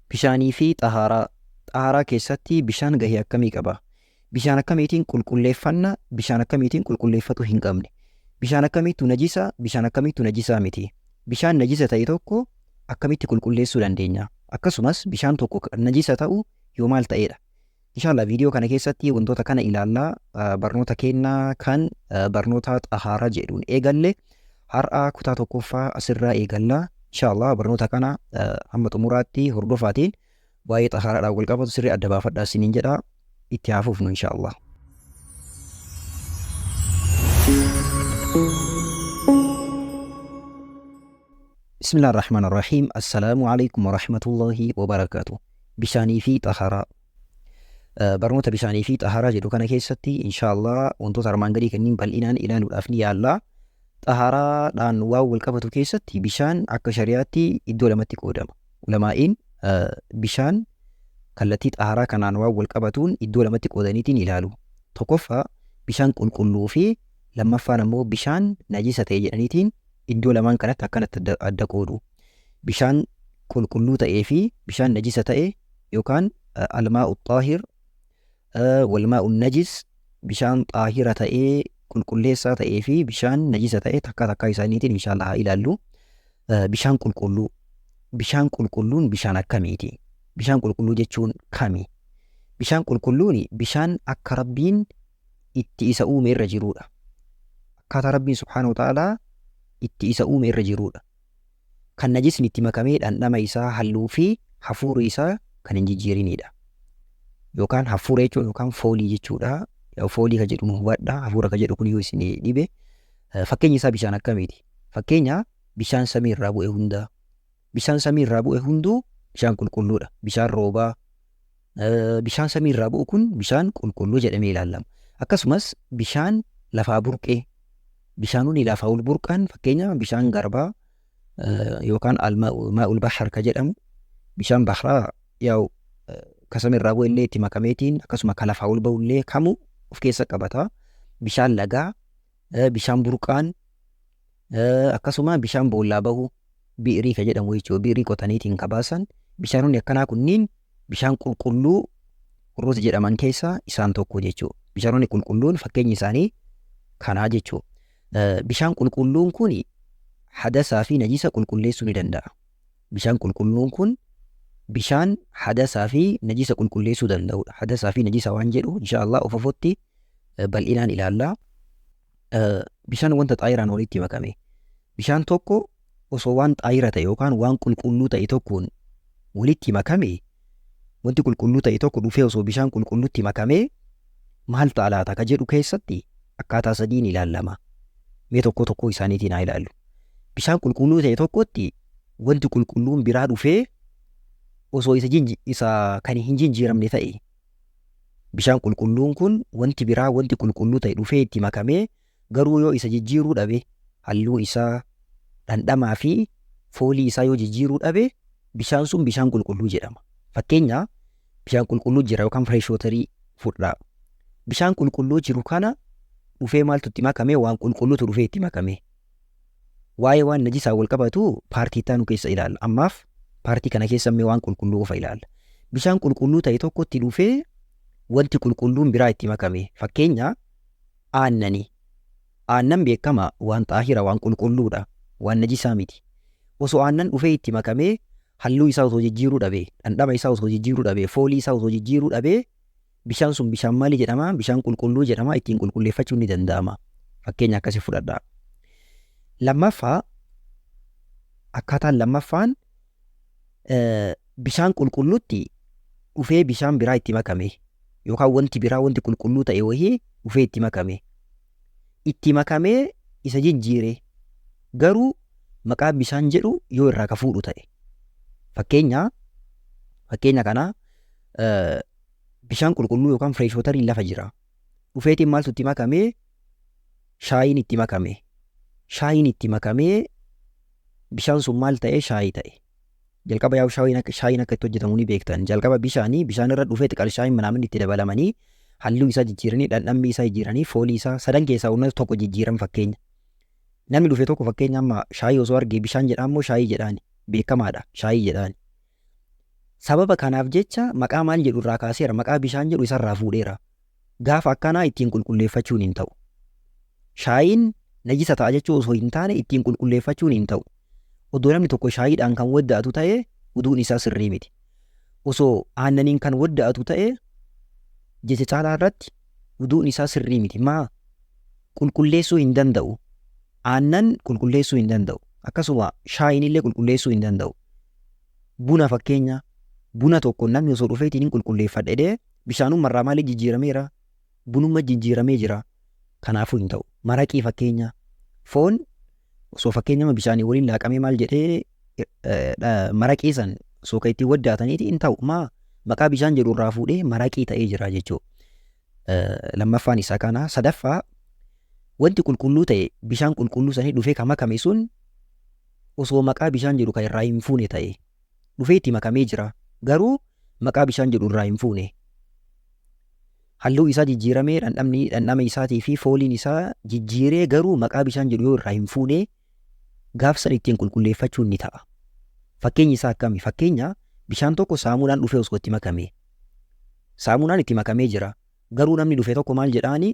Bishaanii fi xahaaraa. Xahaaraa keessatti bishaan gahee akkamii qaba? Bishaan akkamiitiin qulqulleeffanna? Bishaan akkamiitiin qulqulleeffatuu hin qabne? Bishaan akkamiittu najisa? Bishaan akkamiittu najisaa miti? Bishaan najisa ta'e tokko akkamitti qulqulleessuu dandeenya? Akkasumas bishaan tokko kan najisa ta'u yoo maal ta'eedha? Inshallah viidiyoo kana keessatti wantoota kana ilaalla. Barnoota keenya kan barnoota xahaaraa jedhuun eegalle har'a kutaa tokkoffaa asirraa eegalla. Inshallah barnoota kana hamma xumuraatti hordofaatiin waa'ee xahaaraadhaan wal qabatu sirrii adda baafadhaa isiniin jedha. Itti haa fufnu inshallah. Bismillah ar-Rahmaan ar-Rahiim. Assalaamu alaikum wa rahmatullahi wa barakaatu. Bishaanii fi xaharaa. Barnoota bishaanii fi xaharaa jedhu kana keessatti inshaallah wantoota armaan gadii kanneen bal'inaan ilaaluudhaaf ni yaalla. Xaharaadhaan waan wal qabatu keessatti bishaan akka shari'aatti iddoo lamatti qoodama. Ulamaa'iin bishaan kallattii xaharaa kanaan waan wal qabatuun iddoo lamatti qoodaniitiin ilaalu. Tokkoffaa bishaan qulqulluu fi lammaffaan ammoo bishaan najisa ta'e jedhaniitiin iddoo lamaan kanatti akkanatti adda qoodu. Bishaan qulqulluu ta'ee fi bishaan najisa ta'e yookaan almaa'u xaahir walmaa'u najis, bishaan xaahira ta'ee qulqulleessaa ta'ee fi bishaan najisa ta'e takkaa takkaa isaaniitiin inshallah haa ilaallu. Bishaan qulqulluu. Bishaan qulqulluun bishaan akkamiiti? Bishaan qulqulluu jechuun kami? Bishaan qulqulluun bishaan akka Rabbiin itti isa uume irra jiruudha. Akkaataa Rabbiin subhaanahu wa ta'aalaa itti isa uume irra jiruudha. Kan najisni itti makamee dhandhama isaa, halluu fi hafuura isaa kan hin jijjiiriniidha. Yookaan hafuura jechuun yookaan foolii jechuudha. Foolii ka jedhu nu hubadha. Hafuura ka jedhu kun yoo isin dhibe. Fakkeenyi isaa bishaan akkamiiti? Fakkeenya bishaan samii irraa bu'e hundaa. Bishaan samii irraa bu'e hunduu bishaan qulqulluudha. Bishaan roobaa, bishaan samii irraa bu'u kun bishaan qulqulluu jedhamee ilaalama. Akkasumas bishaan lafaa burqee, bishaanonni lafaa ol burqan, fakkeenya bishaan garbaa yookaan maa'ul bahar ka jedhamu, bishaan bahraa yaa'u ka samii irraa bu'e illee itti makameetiin, akkasuma ka lafaa ol ba'u illee kamuu of keessa qabata. Bishaan lagaa, bishaan burqaan, akkasuma bishaan boollaa bahu, bi'irii ka jedhamu jechuudha. Bi'irii qotaniitiin ka baasan, bishaanonni akkanaa kunniin bishaan qulqulluu warroota jedhaman keessaa isaan tokko jechuudha. Bishaanonni qulqulluun fakkeenyi isaanii kanaa jechuudha. Bishaan qulqulluun kun hadasaa fi najisa qulqulleessuu ni danda'a. Bishaan qulqulluun kun bishaan hadasaa fi najisa qulqulleessuu danda'udha. Hadasaa fi najisa waan jedhu insha Allah of ofotti bal'inaan ilaalla. Bishaan wanta xaayiraan walitti makame. Bishaan tokko osoo waan xaayira ta'e yookaan waan qulqulluu ta'e tokkoon walitti makame, wanti qulqulluu ta'e tokko dhufee osoo bishaan qulqulluutti makamee maal ta'a laata ka jedhu keessatti akkaataa sadiin ilaallama. Mee tokko tokkoo isaaniitiin haa ilaallu. Bishaan qulqulluu ta'e tokkotti wanti qulqulluun biraa dhufee osoo isa, isa kan hin jijjiiramne ta'e, bishaan qulqulluun kun wanti biraa wanti qulqulluu ta'e dhufee itti makamee garuu yoo isa jijjiiruu dhabe, halluu isaa, dhandhamaa fi foolii isaa yoo jijjiiruu dhabe, bishaan sun bishaan qulqulluu jedhama. Fakkeenya bishaan qulqulluu jira yookaan fresh waterii fudhaa. Bishaan qulqulluu jiru kana dhufee maaltu itti makame? Waan qulqulluutu dhufee itti makame. Waa'ee waan najisaan wal qabatu paartii itti aanu keessa ilaalla. Ammaaf paartii kana keessa immoo waan qulqulluu qofa ilaalla. Bishaan qulqulluu ta'e tokkotti dhufee wanti qulqulluun biraa itti makame. Fakkeenya aannani. Aannan beekama waan xaahira, waan qulqulluudha. Waan najisaa miti. Osoo aannan dhufee itti makamee halluu isaa osoo jijjiiruu dhabee, dhandhama isaa osoo jijjiiruu dhabee, foolii isaa osoo jijjiiruu dhabee, bishaan sun bishaan maali jedhama? Bishaan qulqulluu jedhama. Ittiin qulqulleeffachuun ni danda'ama. Fakkeenya akkasii fudhadhaa. Lammaffaa, akkaataan lammaffaan bishaan qulqulluutti dhufee bishaan biraa itti makame yookaan wanti biraa wanti qulqulluu ta'e wayii dhufee itti makame. Itti makamee isa jijjiire, garuu maqaa bishaan jedhu yoo irraa ka fuudhu ta'e. Fakkeenya kana bishaan qulqulluu yookaan fresh wateriin lafa jira. Dhufeetiin maaltu itti makame? Shaayiin itti makame. Shaayiin itti makamee bishaan sun maal ta'e? Shaayii ta'e. Jalqaba yaa'u shaayiin akka itti hojjetamu ni beektan. Jalqaba bishaanii bishaan irra dhufee xiqal shaayiin manaamin itti dabalamanii halluu isaa jijjiiranii, dhandhammi isaa jijjiiranii, foolii isaa sadan keessaa humna tokko jijjiiran fakkeenya. Namni dhufe tokko fakkeenya amma shaayii osoo argee bishaan jedhaan moo shaayii jedhaani? Beekamaadha, shaayii jedhaani. Sababa kanaaf jecha maqaa maal jedhu irraa kaaseera, maqaa bishaan jedhu isarraa fuudheera. Gaafa akkanaa ittiin qulqulleeffachuun hin ta'u. Shaayiin najisa ta'a jechuu osoo hin taane ittiin qulqulleeffachuun hin ta'u. Odoo namni tokko shaayiidhaan kan wadda'atu ta'e wuduun isaa sirrii miti. Osoo aannaniin kan wadda'atu ta'e jecha caalaa irratti wuduun isaa sirrii miti. Maa? Qulqulleessuu hin danda'u. Aannan qulqulleessuu hin danda'u. Akkasuma shaayiin illee qulqulleessuu hin danda'u. Buna fakkeenya buna tokko namni osoo dhufeetiin hin qulqulleeffadha jedhee bishaanumma irraa maaliif jijjiirameera? Bunumma jijjiiramee jira. Kanaafuu hin ta'u. Maraqii fakkeenya foon osoo fakkeenyama bishaanii waliin laaqamee maal jedhee maraqii san osoo kan ittiin waddaataniiti hin ta'u. Maa maqaa bishaan jedhu irraa fuudhee maraqii ta'ee jira jechuudha. Lammaffaan isaa kana. Sadaffaa wanti qulqulluu ta'e bishaan qulqulluu sanii dhufee kan makame sun osoo maqaa bishaan jedhu kan irraa hin fuune ta'e dhufee itti makamee jira. Garuu maqaa bishaan jedhu irraa hin fuune. Halluu isaa jijjiiramee dhandhamni dhandhama isaatii fi fooliin isaa jijjiiree garuu maqaa bishaan jedhu yoo irraa hin fuune gaafsan ittiin qulqulleeffachuun ni ta'a. Fakkeenyi isaa akkami? Fakkeenya bishaan tokko saamunaan dhufee osoo itti makame. Saamunaan itti makamee jira. Garuu namni dhufe tokko maal jedhaani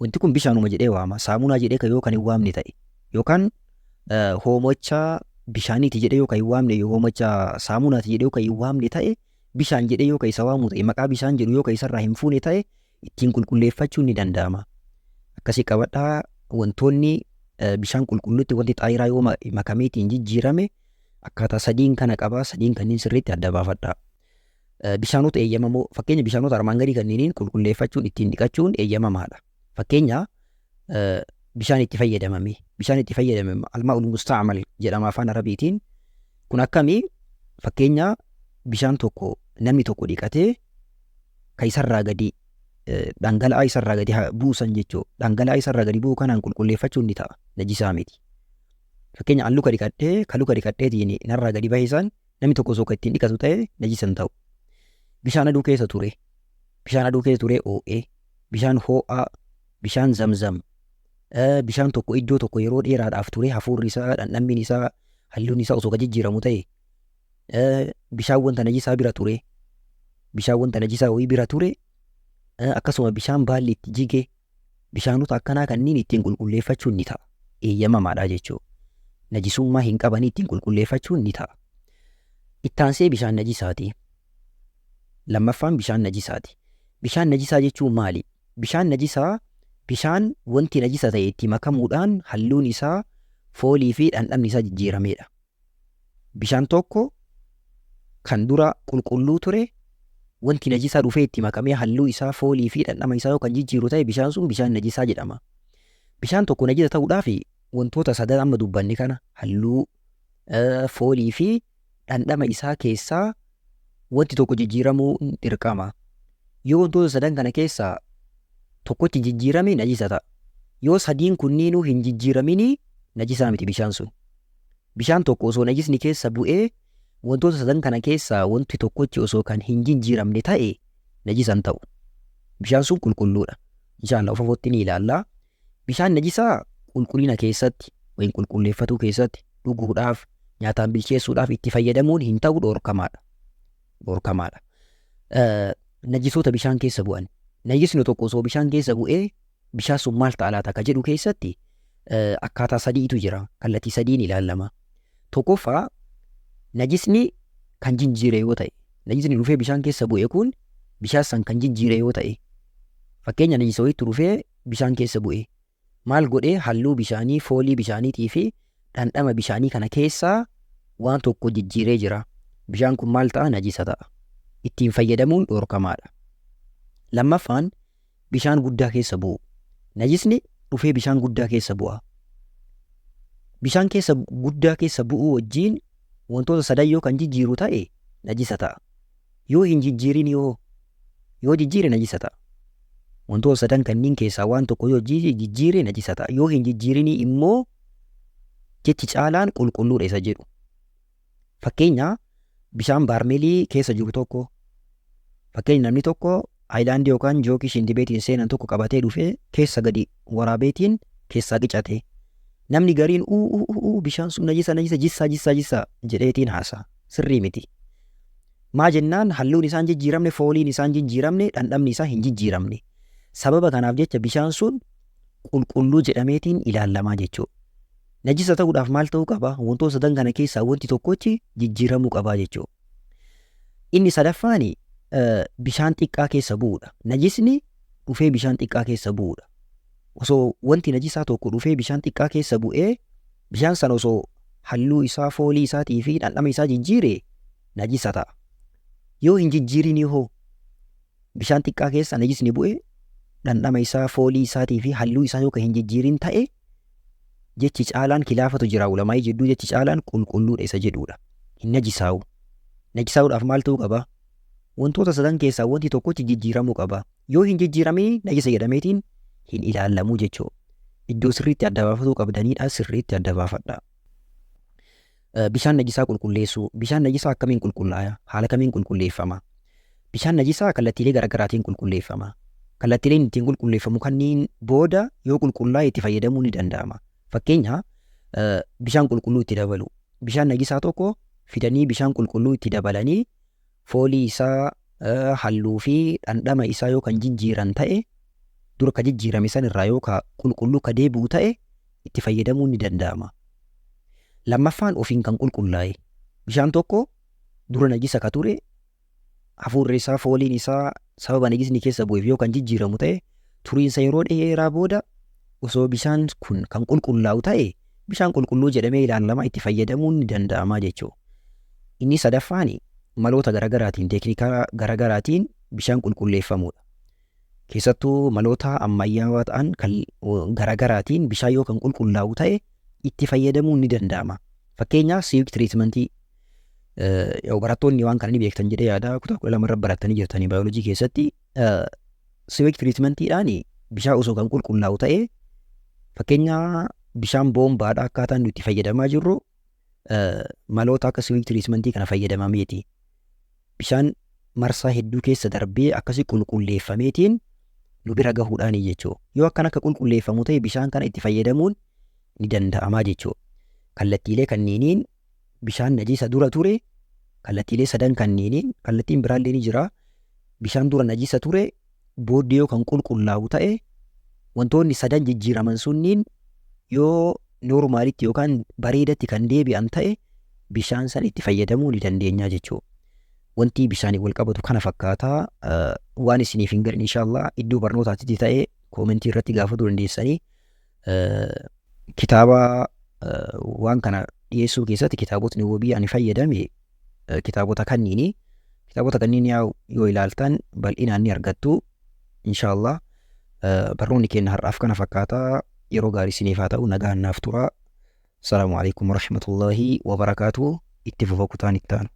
wanti kun bishaanuma jedhee waama. Saamunaa jedhee yoo kan hin waamne ta'e yookaan hoomacha bishaaniiti jedhee yoo kan hin waamne hoomacha saamunaati jedhee yoo kan hin waamne ta'e bishaan jedhee yoo kan isa waamu ta'e maqaa bishaan jedhu yoo kan isarraa hin fuune ta'e ittiin qulqulleeffachuun ni danda'ama. Akkasii qabadhaa wantoonni bishaan qulqulluutti wanti xaayiraa yoo makameetiin jijjiirame akkaataa sadiin kana qabaa sadiin kanneen sirriitti adda baafadhaa. Bishaanota eeyyamamoo fakkeenya bishaanota armaan gadii kanneeniin qulqulleeffachuun ittiin dhiqachuun eeyyamamaadha. Fakkeenya bishaan itti fayyadamame bishaan itti fayyadamame almaa'ul musta'mal jedhama afaan arabiitiin kun akkamii fakkeenya bishaan tokko namni tokko dhiqatee ka isarraa gadi dhangala'aa isarraa gadi buusan jechuu dhangala'aa isarraa gadi bu'u kanaan qulqulleeffachuun ni ta'a najisaa miti. Fakkeenya an luka dhiqadhee ka luka dhiqadheetiin narraa gadi bahe san namni tokko osoo kan ittiin dhiqatu ta'e najisa hin ta'u. Bishaan aduu keessa ture, bishaan aduu keessa turee oo'ee, bishaan hoo'aa, bishaan zamzam, bishaan tokko iddoo tokko yeroo dheeraadhaaf ture hafuurri isaa, dhandhammiin isaa, halluun isaa osoo kan jijjiiramu ta'e, bishaan wanta najisaa bira ture, bishaan wanta najisaa wayii bira ture, akkasuma bishaan baalli itti jige, bishaanota akkanaa kanneen ittiin qulqulleeffachuun ni ta'a. Eeyyamamaadha jechuudha. Najisummaa hin qabanii ittiin qulqulleeffachuun ni ta'a. Ittaansee bishaan najisaati. Lammaffaan bishaan najisaati. Bishaan najisaa jechuun maali? Bishaan najisaa bishaan wanti najisa ta'e itti makamuudhaan halluun isaa, foolii fi dhandhamni isaa jijjiirameedha. Bishaan tokko kan dura qulqulluu ture wanti najisaa dhufee itti makamee halluu isaa, foolii fi dhandhama isaa yoo kan jijjiiru ta'e bishaan sun bishaan najisaa jedhama. Bishaan tokko najisa ta'uudhaaf wantoota sadan amma dubbanne kana halluu, foolii fi dhandhama isaa keessaa wanti tokko jijjiiramuu dirqama. Yoo wantoota sadan kana keessaa tokkochi jijjiirame najisa ta'a. Yoo sadiin kunniinuu hin jijjiiraminii najisaa miti bishaan sun. Bishaan tokko osoo najisni keessa bu'ee wantoota sadan kana keessaa wanti tokkochi osoo kan hin jijjiiramne ta'e najisa hin ta'u. Bishaan sun qulqulluudha. Inshallah of ofotti ni ilaalla. Bishaan najisaa qulqullina keessatti wayin qulqulleeffatuu keessatti dhuguudhaaf nyaataan bilcheessuudhaaf itti fayyadamuun hin ta'u dhoorkamaadha. Dhoorkamaadha. Najisoota bishaan keessa bu'an. Najisni tokko osoo bishaan keessa bu'ee bishaan sun maal ta'a laata ka jedhu keessatti akkaataa sadiitu jira. Kallattii sadiin ilaalama. Tokkoffaa najisni kan jijjiire yoo ta'e najisni dhufee bishaan keessa bu'e kun bishaan san kan jijjiire yoo ta'e fakkeenya najisa wayiitu dhufee bishaan keessa bu'e maal godhee halluu bishaanii foolii bishaaniitii fi dhandhama bishaanii kana keessaa waan tokko jijjiiree jira. Bishaan kun maal ta'a? Najisa ta'a. Ittiin fayyadamuun dhoorkamaadha. Lammaffaan bishaan guddaa keessa bu'u. Najisni dhufee bishaan guddaa keessa bu'a. Bishaan keessa guddaa keessa bu'uu wajjiin wantoota sadan yoo kan jijjiiru ta'e najisa ta'a. Yoo hin jijjiirin yoo jijjiire najisa ta'a. Wantoota sadan kanneen keessaa waan tokko yoo jijjiire najisa ta'a. Yoo hin jijjiirinii immoo jechi caalaan qulqulluudha isa jedhu. Fakkeenya bishaan baarmeelii keessa jiru tokko fakkeenya namni tokko aayilaandii yookaan jookii shintibeetiin seenan tokko qabatee dhufee keessa gadi waraabeetiin keessaa qicate. Namni gariin uu uu uu bishaan sun najisa najisa jissaa jissaa jissaa jedheetiin haasa'a. Sirrii miti. Maa jennaan halluun isaa hin jijjiiramne, fooliin isaa hin jijjiiramne, dhandhamni isaa hin jijjiiramne. Sababa kanaaf jecha bishaan sun qulqulluu jedhameetiin ilaalamaa jechuudha. Najisa ta'uudhaaf maal ta'uu qaba? Wantoota sadan kana keessaa wanti tokkochi jijjiiramuu qabaa jechuudha. Inni sadaffaan bishaan xiqqaa keessa bu'uudha. Najisni dhufee bishaan xiqqaa keessa bu'uudha. Osoo wanti najisaa tokko dhufee bishaan xiqqaa keessa bu'ee bishaan sana osoo halluu isaa, foolii isaatii fi dhandhama isaa jijjiire najisa ta'a. Yoo hin jijjiirinii hoo bishaan xiqqaa keessa najisni bu'e dhandhama isaa, foolii isaatii fi halluu isaa yoo kan hin jijjiirin ta'e jechi caalaan kilaafatu jira ulamaa'ii jidduu jechi caalaan qulqulluudha isa jedhuudha. Hin najisaa'u. Najisaa'uudhaaf maal ta'uu qaba? Wantoota sadan keessaa wanti tokkochi jijjiiramuu qaba. Yoo hin jijjiiramin najisa jedhameetiin hin ilaallamu jechuudha. Iddoo sirriitti adda baafatuu qabdaniidha sirriitti adda baafadha. Bishaan najisaa qulqulleessuu. Bishaan najisaa akkamiin qulqullaaya? Haala kamiin qulqulleeffama? Bishaan najisaa kallattiilee garaagaraatiin qulqulleeffama. Kallattiileen ittiin qulqulleeffamu kanneen booda yoo qulqullaa'e itti fayyadamuu ni danda'ama. Fakkeenya bishaan qulqulluu itti dabalu. Bishaan najisaa tokko fidanii bishaan qulqulluu itti dabalanii foolii isaa, halluu fi dhandhama isaa yoo kan jijjiiran ta'e dura ka jijjiirame san irraa yoo ka qulqulluu ka deebi'u ta'e itti fayyadamuun ni danda'ama. Lammaffaan ofiin kan qulqullaa'e. Bishaan tokko dura najisa ka ture hafuurri isaa fooliin isaa sababa najisni keessa bu'eef yoo kan jijjiiramu ta'e turiinsa yeroo dheeraa booda osoo bishaan kun kan qulqullaa'u ta'e bishaan qulqulluu jedhamee ilaalama itti fayyadamuun ni danda'ama jechuudha. Inni sadaffaan maloota garaagaraatiin teeknikaa garaagaraatiin bishaan qulqulleeffamuudha. Keessattuu maloota ammayyaawaa ta'an kan garaagaraatiin bishaan yoo kan qulqullaa'u ta'e itti fayyadamuun ni danda'ama. Fakkeenyaaf sewage treatmentii barattoonni waan kana ni beektan jedhee yaada kutaa 12 irra barattanii jirtanii baayoloojii keessatti sewage treatmentiidhaan bishaan osoo kan qulqullaa'u ta'e fakkeenya bishaan boombaadha akkaataan nuti itti fayyadamaa jirru maloota akka sewage treatmentii kana fayyadamameeti. Bishaan marsaa hedduu keessa darbee akkasi qulqulleeffameetiin nu bira gahuudhaani jechuudha. Yoo akkan akka qulqulleeffamu ta'e bishaan kana itti fayyadamuun ni danda'amaa jechuudha. Kallattiilee kanneeniin bishaan najisa dura ture kallattiilee sadan kanneeniin kallattiin biraallee ni jira. Bishaan dura najisa ture booddee yoo kan qulqullaa'u ta'e wantoonni sadan jijjiiraman sunniin yoo noormaalitti yookaan bareedatti kan deebi'an ta'e bishaan san itti fayyadamuu ni dandeenya jechuudha. Wanti bishaaniin wal qabatu kana fakkaataa waan isiniif hin galin inshallah iddoo barnootaatti ta'e koomentii irratti gaafachuu dandeessanii kitaaba waan kana dhiyeessuu keessatti kitaabotni wabii ani fayyadame kitaabota kanniini. Kitaabota kanniin yoo ilaaltan bal'inaan ni argattu inshallah. Barnoonni keenya har'aaf kana fakkaataa yeroo gaarii isiniif haa ta'u nagaan naaf tura. Salaamu alaikum warahmatullahi wabarakaatuh. Itti fufa kutaan itti aanu.